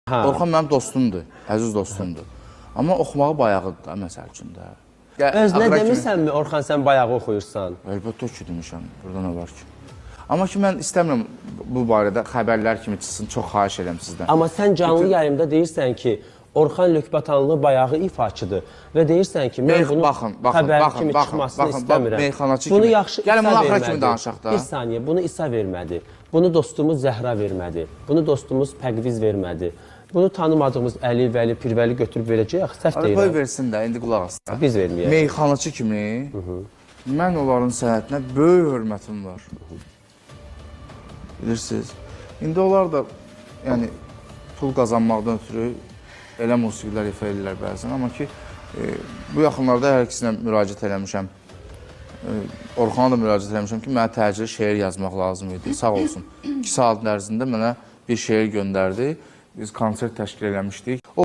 Hə. Orxan mənim dostumdur, əziz dostumdur. Amma oxumağı bayağıdır da, məsəl üçün də. Özünə Axıra kimi- demirsənmi Orxan sən bayağı oxuyursan? Əlbəttə ki, demişəm. Burada nə var ki? Amma ki mən istəmirəm bu barədə xəbərlər kimi çıxsın, çox xahiş edirəm sizdən. Amma sən canlı yayımda deyirsən ki, Orxan Lökbatanlı bayağı ifaçıdır və deyirsən ki, mən bunu baxın, baxın, xəbər baxın, kimi baxın, çıxmasını baxın, bax, istəmirəm. meyxanaçı Bunu kimi. yaxşı Gəlin İsa bunu axıra kimi vermədi. danışaq da. Bir saniyə, bunu İsa vermədi. Bunu dostumuz Zəhra vermədi. Bunu dostumuz Pəqviz vermədi. Bunu tanımadığımız Əli, Vəli, Pirvəli götürüb verəcək. Axı səhv Qoy deyirəm. versin də, indi qulaq as da. Biz verməyək. Meyxanaçı kimi mən onların sənətinə böyük hörmətim var. Bilirsiniz. İndi onlar da yəni pul qazanmaqdan ötürü elə musiqilər ifa edirlər bəzən, amma ki bu yaxınlarda hər ikisinə müraciət eləmişəm. Orxana da müraciət eləmişəm ki, mənə təcili şeir yazmaq lazım idi. Sağ olsun. 2 saat ərzində mənə bir şeir göndərdi. Biz konsert təşkil eləmişdik. O